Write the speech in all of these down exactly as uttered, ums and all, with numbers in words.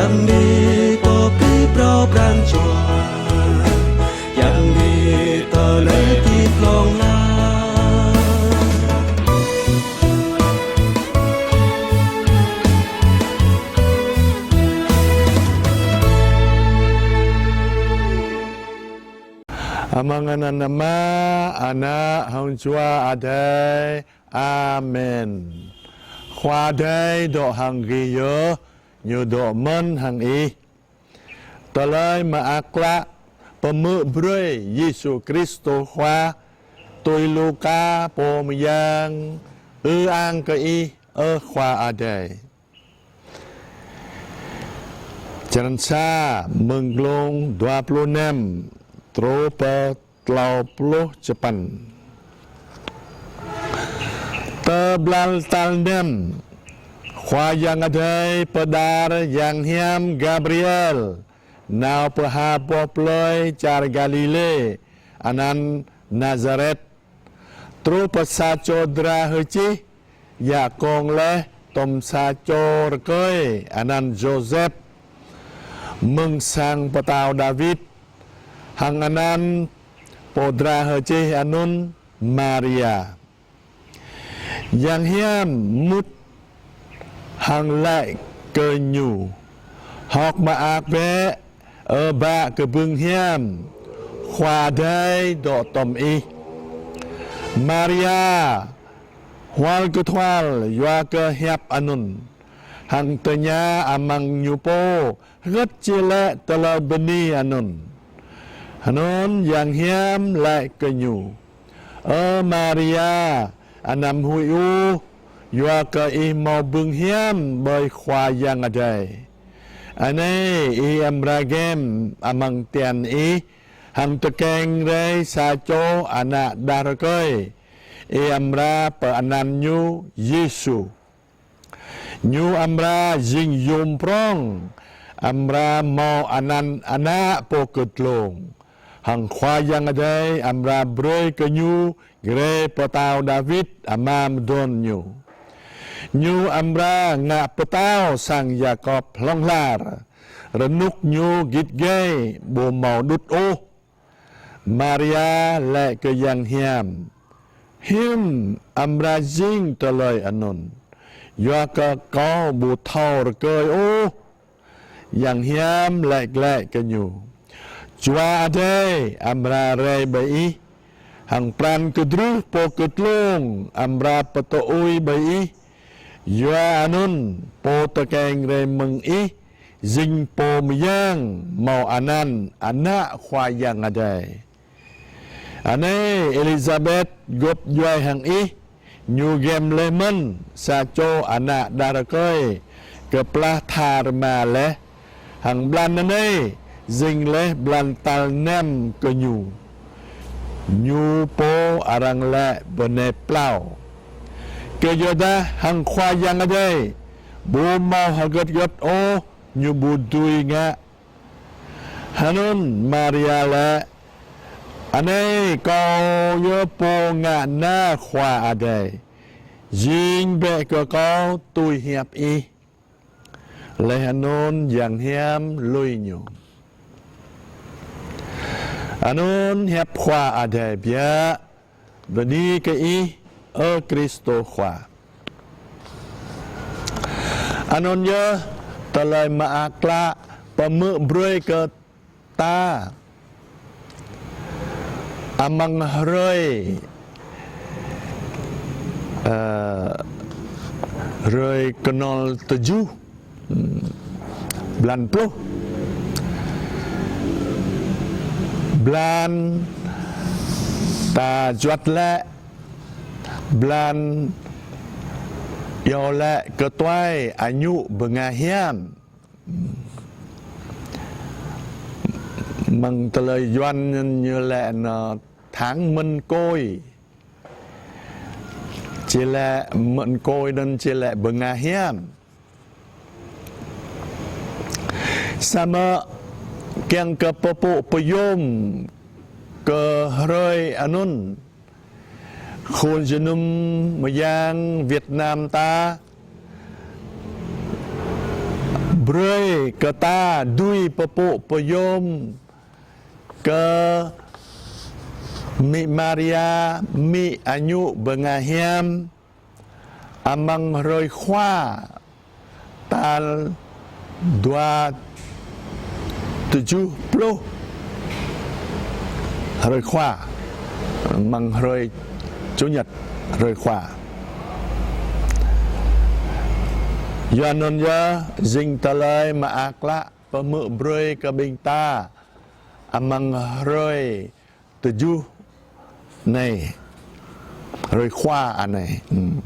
Yang đi pơ abih pran jua, yang đi tơlơi abih hlŏng lar. Amăng anăn Ama, Ană hăng Jua Adai. Amen. Khua Adai dŏ hăng gih yơh, Ñu dŏ mơ̆n hăng ih. Tơlơi Mơak Klă pơhmư̆ brơi Yêsu Kristô Khua tui Luka pô mơyang. Ư-ang kơ Ih, ơ Khua Adai. Črăn sa, mơ̆ng glông dua pluh năm truh pơ tlâo pluh čơpăn. Tơ blan tal năm, Khua Yang Adai pơđar yang hiam Gabriel nao pơ ha boh plơi čar Galilê, anăn Nazaret, truh pơ sa čô dra hơčih, djă kông laih tŏm sa čô rơkơi anăn Yôsep, mơ̆ng sang pơtao Dawid, hăng anăn pô dra hơčih anŭn Maria. Yang hiam mŭt hăng laĭ kơ ñu: Hơ̆k mơak bĕ, ơ bă kơbưng hiam, Khua Adai dŏ tŏm ih. Maria hual kơthual yua kơ hiăp anŭn, hăng tơña amăng ñu pô hơgĕt či lĕ tơlơi bơni anŭn. Anŭn yang hiam laĭ kơ ñu: Ơ Maria, anăm huĭ ôh, yua kơ ih hmâo bưng hiam ƀơi Khua Yang Adai. Anai, ih amra gem amăng tian ih, hăng tơkeng rai sa čô ană đah rơkơi, ih amra pơanăn ñu Yêsu. Ñu amra jing yôm prŏng, amra hmâo anăn Ană Pô Kơdlông, hăng Khua Yang Adai amra brơi kơ ñu grê pơtao Dawid ama mơdôn ñu. Ñu amra ngă pơtao sang Yakôb hlŏng lar, rơnŭk ñu git gai ƀu hmâo đŭt ôh. Maria laĭ kơ yang hiam: Hiư̆m amra jing tơlơi anŭn, yua kơ kâo ƀu thâo rơkơi ôh? Yang hiam laĭ glaĭ kơ ñu: Jua Adai amra rai ƀơi ih, hăng pran kơdrưh Pô Kơdlông amra pơtơui ƀơi ih. Yua anŭn pô tơkeng rai mơ̆ng ih jing pô mơyang, hmâo anăn Ană Khua Yang Adai. Anai, Êlisabet gŏp djuai hăng ih, ñu gem laih mơ̆n sa čô ană đah rơkơi kơplah tha rơma laih, hăng blan anai jing laih blan tal năm kơ ñu. Ñu pô arăng laĭ bơnai plao. Kơyuadah hăng Khua Yang Adai ƀu hmâo hơgĕt hơgĕt ôh ñu ƀu dưi ngă. Anŭn Maria laĭ: Anai, kâo yơh pô ngă na Khua Adai, jing bĕ kơ kâo tui hiăp ih. Laih anŭn yang hiam lui ñu. Anŭn hiăp Khua Adai biă. Bơni kơ Ih, ơ Kristô Khua. Anŭn yơh tơlơi mơak klă pơhmư̆ brơi kơ ta amăng hrơi, ơ, hrơi kơnol tơjuh, blan pluh. Blan ta juăt laĭ blan iâu laĭ kơtuai añŭ bơnga hiam. Mơ̆ng tơlơi Yuan ñu laĭ nơ tháng Mân Côi. Či laĭ Mân Côi anŭn či laĭ bơnga hiam. Samơ̆ kiăng kơ pơpŭ pơyom kơ hrơi anŭn, khul jơnum mơyang Việt Nam ta brơi kơ ta dưi pơpŭ pơyom kơ Mĭ Maria, amĭ añŭ bơnga hiam, amăng hrơi Khua tal dua tơjuh pluh hrơi Khua, amăng hrơi Chủ nhật hrơi Khua. Yua anŭn yơh jing tơlơi mơak klă pơhmư̆ brơi kơ ƀing ta amăng hrơi tơjuh anai, hrơi Khua anai. Hmm.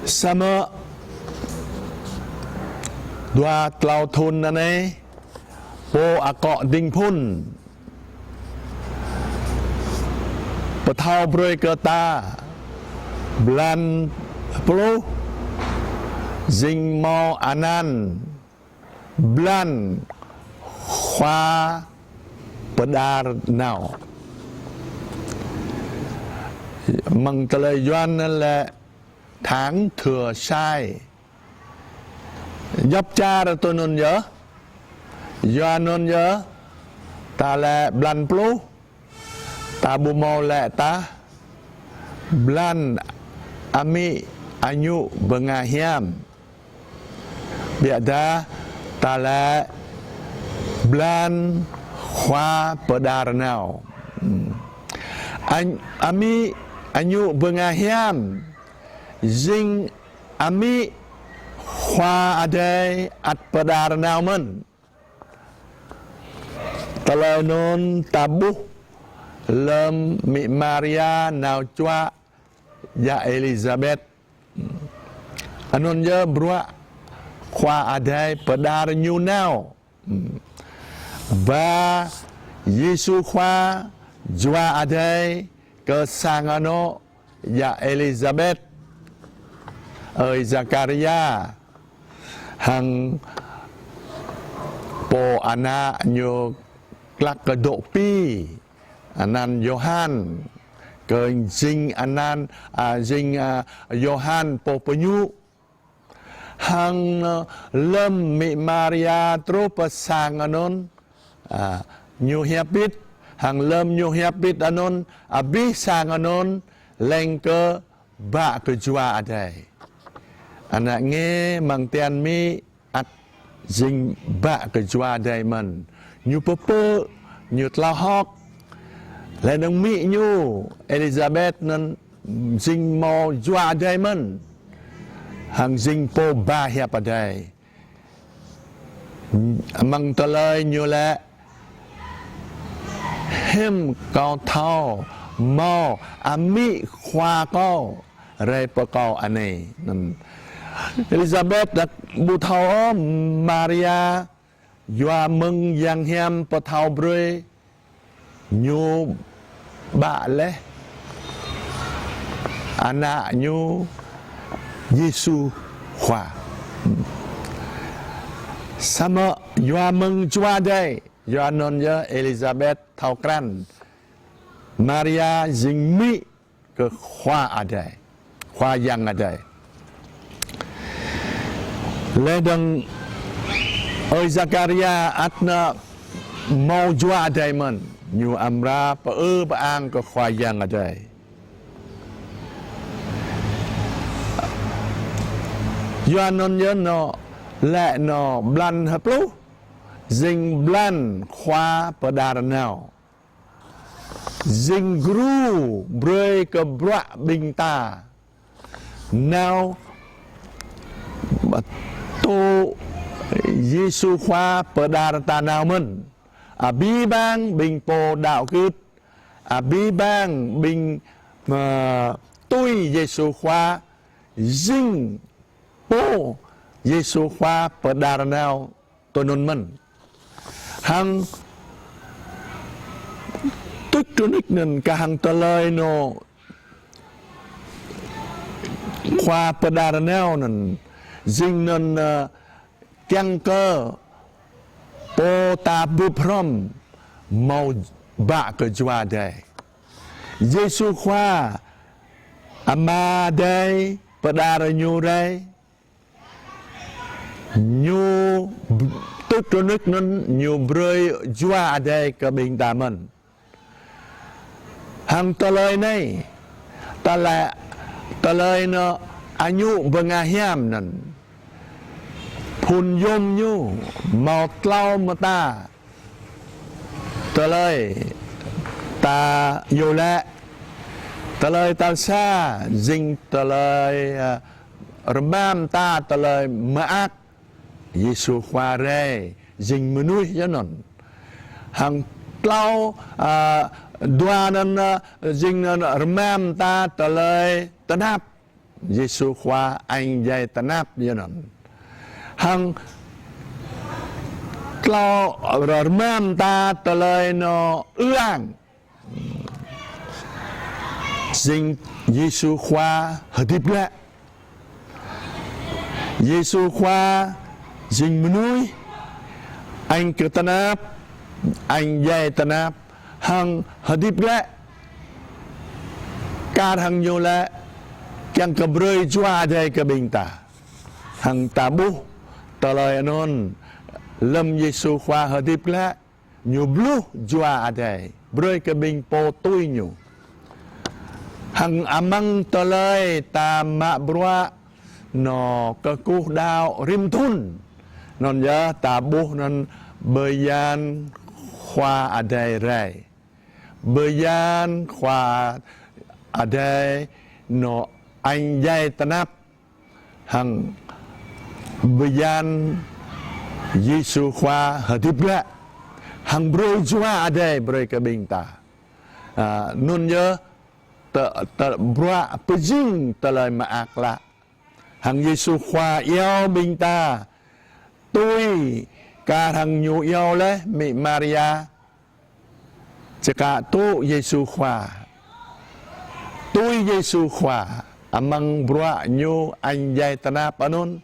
Samơ̆ dua klâo thŭn anai, pô akŏ ding phŭn pơthâo brơi kơ ta blan pluh jing hmâo anăn blan Khua pơđar nao. Amăng tơlơi Yuan lĕ tháng Thừa Sai. Djŏp čar tui anŭn yơh. Yua anŭn yơh, ta lĕ blan pluh, ta ƀu hmâo lĕ tah blan amĭ añŭ bơnga hiam. Biă dah ta lĕ blan Khua pơđar nao. Hmm. Añ-, amĭ añŭ bơnga hiam jing amĭ Khua Adai ăt pơđar nao mơ̆n. Tơlơi anŭn ta ƀuh lơ̆m Mĭ Maria nao čuă yă Êlisabet. Anŭn yơh bruă Khua Adai pơđar ñu nao. Ba Yêsu Khua Jua Adai kơ sang anŏ yă Êlisabet, ơi Zakaria, hăng pô ană ñu klăk kơ dŏ pĭ, anăn Yôhan, kơ jing anăn, a, jing, a, Yôhan pô pơñu. Hăng, ơ, lơ̆m Mĭ Maria truh pơ sang anŭn, a, ñu hiăp bit, hăng lơ̆m ñu hiăp bit anŭn, abih sang anŭn leng kơ bă kơ Jua Adai. Ană nge amăng tian mĭ ăt jing bă kơ Jua Adai mơ̆n. Ñu pơpư̆, ñu tlao hơ̆k. Laih dơ̆ng mĭ ñu, Êlisabet anŭn jing hmâo Jua Adai mơ̆n. Hăng jing pô ba hiăp Adai. Amăng tơlơi ñu lĕ: Hiư̆m kâo thâo hmâo amĭ Khua kâo rai pơ kâo anai. Anŭn. Êlisabet ăt ƀu thâo ôh Maria yua mơ̆ng yang hiam pơthâo brơi ñu bă laih ană ñu Yêsu Khua. Samơ̆ yua mơ̆ng Jua Adai, yua anŭn yơh Êlisabet thâo krăn Maria jing mĭ kơ Khua Adai, Khua Yang Adai. Laih dơ̆ng ơi Zakaria ăt nao hmâo Jua Adai mơ̆n, ñu amra pơư pơang kơ Khua Yang Adai. Yua anŭn yơh nao lĕ nao blan hơpluh, jing blan Khua pơđar nao. Jing gru brơi kơ bruă ƀing ta nao tŭ Yêsu Khua pơđar ta nao mơ̆n. Abih bang ƀing pô đaŏ gưt, abih bang ƀing, ơ, tui Yêsu Khua jing pô Yêsu Khua pơđar nao tui anŭn mơ̆n. Hăng tuč rơnuč anŭn kah hăng tơlơi nao Khua pơđar nao anŭn jing anŭn, ơ, kiăng kơ pô ta bưp hrŏm hmâo bă kơ Jua Adai. Yêsu Khua Ama Adai pơđar ñu rai, ñu b-, tŭk rơnŭk anŭn ñu brơi Jua Adai kơ ƀing ta mơ̆n. Hăng tơlơi anai, tơlơi, tơlơi anŭn añŭ bơnga hiam anŭn. Phŭn yôm ñu hmâo klâo mơta. Tơlơi ta iâu laĭ. Tơlơi tal sa, jing tơlơi, ơ, rơma mơta tơlơi mơak. Yêsu Khua rai jing mơnuih yơh anŭn. Hăng klâo, ơ, dua anŭn, ơ, jing anŭn rơma mơta tơlơi tơnap. Yêsu Khua añ djai tơnap yơh anŭn. Hăng klâo, rơma mơta tơlơi anŭn ư ang. Jing Yêsu Khua hơdip glaĭ. Yêsu Khua jing mơnuih, añ kơ tơnap, añ djai tơnap, hăng hơdip glaĭ. Kar hăng ñu laĭ, kiăng kơ brơi Jua Adai kơ ƀing ta. Hăng ta ƀuh tơlơi anŭn, lơ̆m Yêsu Khua hơdip glaĭ, ñu bluh Jua Adai brơi kơ ƀing pô tui ñu. Hăng amăng tơlơi ta mă bruă anŭn kơkuh đaŏ rĭm thŭn. Anŭn yơh ta ƀuh anŭn bơyan Khua Adai rai. Bơyan Khua Adai anŭn añ djai tơnap. Hăng bơyan Yêsu Khua hơdip glaĭ. Hăng brơi Jua Adai brơi kơ ƀing ta. Ơ, anŭn yơh tơ-, tơ-, bruă pơjing tơlơi mơak klă. Hăng Yêsu Khua iâu ƀing ta tui kar hăng ñu iâu laih amĭ Maria. Čơkă tŭ Yêsu Khua. Tui Yêsu Khua amăng bruă ñu añ djai tơnap anŭn,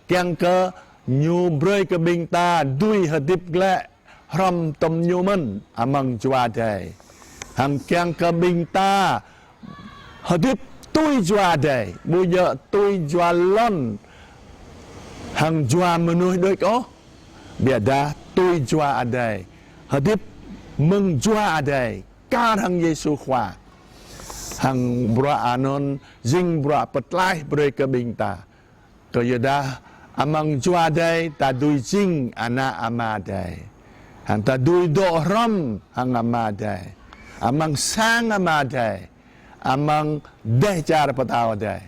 kiăng kơ ñu brơi kơ ƀing ta dưi hơdip glaĭ hrŏm tơm ñu mơ̆n amăng Jua Adai. Hăng kiăng kơ ƀing ta hơdip tui Jua Adai, ƀu djơ̆ tui jua lŏn hăng jua mơnuih đôč ôh. Biă dah tui Jua Adai, hơdip mơ̆ng Jua Adai, kar hăng Yêsu Khua. Hăng bruă anŭn jing bruă pơtlaih brơi kơ ƀing ta. Kơ yua dah amăng Jua Adai ta dưi jing ană Ama Adai. Hăng ta dưi dŏ hrŏm hăng Ama Adai. Amăng sang Ama Adai. Amăng dêh čar pơtao Adai.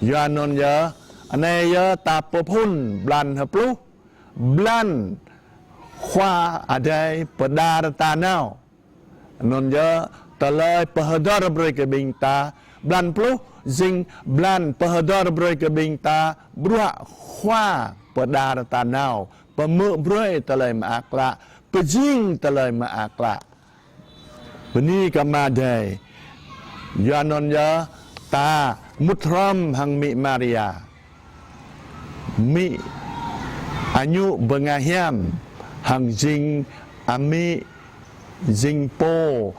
Yua anŭn yơh, anai yơh ta pơphŭn blan hơpluh, blan Khua Adai pơđar ta nao. Anŭn yơh tơlơi pơhơdơr brơi kơ ƀing ta, blan pluh jing blan pơhơdơr brơi kơ ƀing ta, bruă Khua pơđar ta nao, pơhmư̆ brơi tơlơi mơak klă, pơjing tơlơi mơak klă. Bơni kơ Ama Adai. Yua anŭn yơh ta mŭt hrŏm hăng amĭ Maria. Amĭ añŭ bơnga hiam hăng jing amĭ jing pô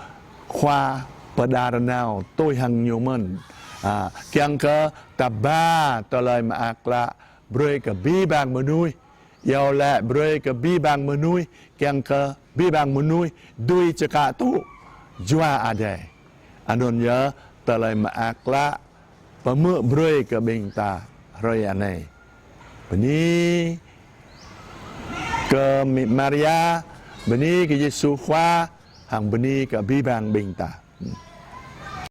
Khua pơđar nao tui hăng ñu mơ̆n. Ơ, kiăng kơ ta ba tơlơi mơak klă brơi kơ abih bang mơnuih. Iâu laĭ brơi kơ abih bang mơnuih, kiăng kơ abih bang mơnuih dưi čơkă tŭ Jua Adai. Anŭn yơh tơlơi mơak klă pơhmư̆ brơi kơ ƀing ta hrơi anai. Bơni kơ amĭ Maria, bơni kơ Yêsu Khua, hăng bơni kơ abih bang ƀing ta.